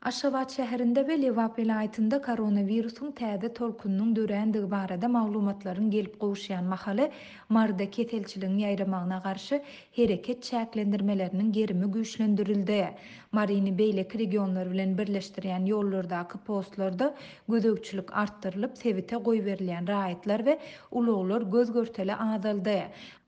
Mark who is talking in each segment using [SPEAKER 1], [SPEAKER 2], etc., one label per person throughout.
[SPEAKER 1] Aşgabat şäherinde we Lebap welaýatynda koronawirusyň täze tolkunynyň dörändigi barada maglumatlaryň gelip gowuşýan mahaly, Maryda keselçiligiň ýaýramagyna garşy hereket çäklendirmeleriniň gerimi güýçlendirildi. Maryny beýleki regionlar bilen birleşdirýän ýollardaky postlarda gözegçilik artdyrylyp, sebite goýberilýän raýatlar we ulaglar göz-görtele azaldy.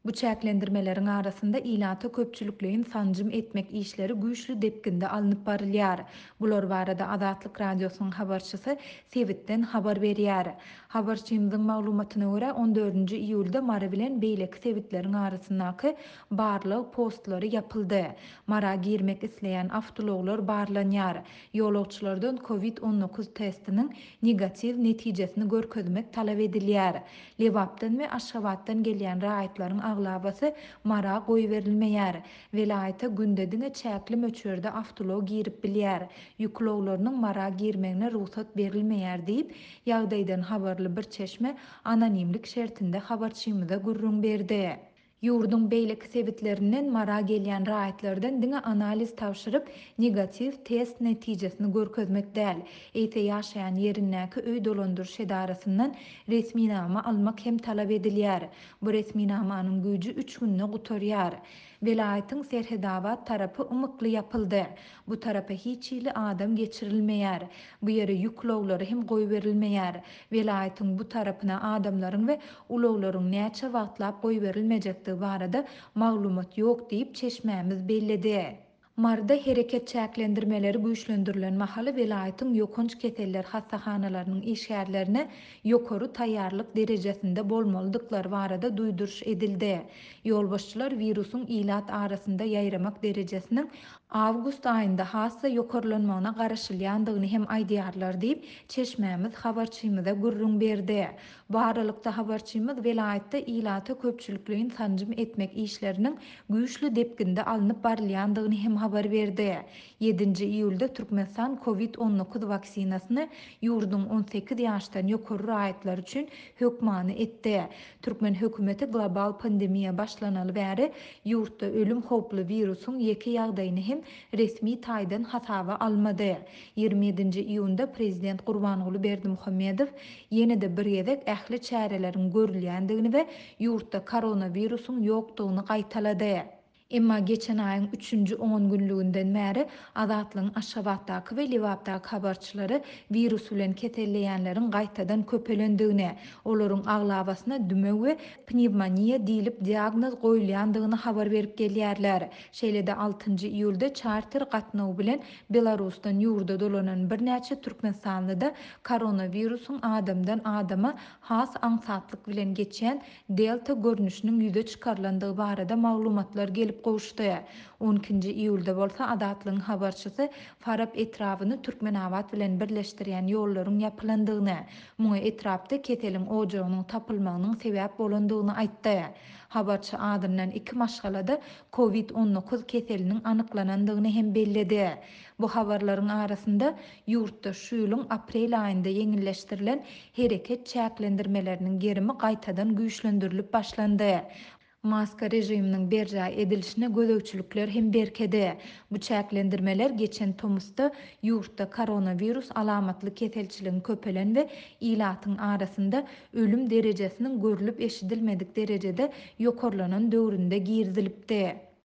[SPEAKER 1] Bu çäklendirmeleriň arasynda ilata köpçülikleýin sanjym etmek işleri güýçli depginde alnyp barylýar. Bular barada Azatlyk Radiosynyň habarçysy sebitden habar berýär. Habarçymyzyň maglumatyna görä, on dördünji iýulda Mary bilen beýleki sebitleriň arasyndaky barlag postlary ýapyldy. Mara girmek isleýän awtoulaglar barlanýar. Ýolagçylardan covid 19 testiniň negatiw netijesini görkezmek talap edilýär. Lebapdan we Aşgabatdan gelýän raýatlaryň aglabasy Mara goýberilmeýär. Welaýata günde diňe çäkli möçberde awtoulag girip bilýär. Ýük ulaglarynyň Mara girmegine rugsat berilmeýär diýip, ýagdaýdan habarly bir çeşme anonimlik şertinde habarçymyza gürrüň berdi. Ýurduň beýleki sebitlerinden Mara gelýän raýatlardan diňe analiz tabşyryp, negatiw test netijesini görkezmek däl, eýse ýaşaýan ýerindäki öý dolandyryş edarasyndan resminama almak hem talap edilýär. Bu resminamanyň güýji üç günde gutarýar. Welaýatyň Serhedabat tarapy ymykly ýapyldy. Bu tarapa hiç hili adam geçirilmeýär. Bu ýere ýük ulaglary hem goýberilmeýär. Welaýatyň bu tarapyna adamlaryň we ulaglaryň näçe wagtlap goýberilmejekdigi barada maglumat ýok diýip, çeşmämiz belledi. Maryda hereket çäklendirmeleri güýçlendirilen mahaly welaýatyň ýokanç keseller hassahanalarynyň işgärlerine ýokary taýýarlyk derejesinde bolmalydyklary barada duýduryş edildi. Ýolbaşçylar wirusyň ilat arasynda ýaýramak derejesiniň awgust aýynda has-da ýokarlanmagyna garaşylýandygyny hem aýdýarlar diýip, çeşmämiz habarçymyza gürrüň berdi. Bu aralykda, habarçymyz welaýatda ilata köpçülikleýin sanjym etmek işleriniň güýçli depginde alnyp barylýandygyny hem habar berdi. Ýedinji iýulda Türkmenistan Covid 19 waksinasyny ýurduň 18 ýaşdan ýokary raýatlary üçin hökmany etdi. Türkmen hökümeti global pandemiýa başlanaly bäri ýurtda ölüm howply wirusyň ýeke ýagdaýyny hem resmi taýdan hasaba almady. 27-nji iýunda prezident Gurbanguly Berdimuhamedow ýene-de bir gezek ähli çäreleriň görülýändigini we ýurtda koronawirusyň ýokdugyny gaýtalady. Emma geçen aýyň üçünji ongünlüginden bäri Azatlygyň Aşgabatdaky we Lebapdaky habarçylary wirus bilen keselleýänleriň gaýtadan köpelendigini, olaryň aglabasyna dümew we pnewmoniýa diýlip diagnoz goýulýandygyny habar berip gelýärler. Şeýle-de altynjy iýulda çarter gatnawy bilen Belarusdan ýurda dolanan birnäçe türkmenistanlyda koronawirusyň adamdan adama has aňsatlyk bilen geçýän Delta görnüşiniň ýüze çykarylandygy barada maglumatlar gelip gowuşdy. On ikinji iýulda bolsa Azatlygyň habarçysy Farap etrabyny Türkmenabat bilen birleşdirýän ýollaryň ýapylandygyny, muňa etrapda keseliň ojagynyň tapylmagynyň sebäp bolandygyny aýtdy. Habarçy azyndan iki maşgalada Covid 19 keseliniň anyklanandygyny hem belledi. Bu habarlaryň arasynda, ýurtda şu ýylyň aprel aýynda ýeňilleşdirilen hereket çäklendirmeleriniň gerimi gaýtadan güýçlendirilip başlandy. Maska režiminiň berjaý edilişine gözegçilikler hem berkedi. Bu çäklendirmeler geçen tomusda ýurtda koronawirus alamatly keselçiligiň köpelen we ilatyň arasynda ölüm derejesiniň görlüp-eşidilmedik derejede ýokarlanan döwründe girizilipdi.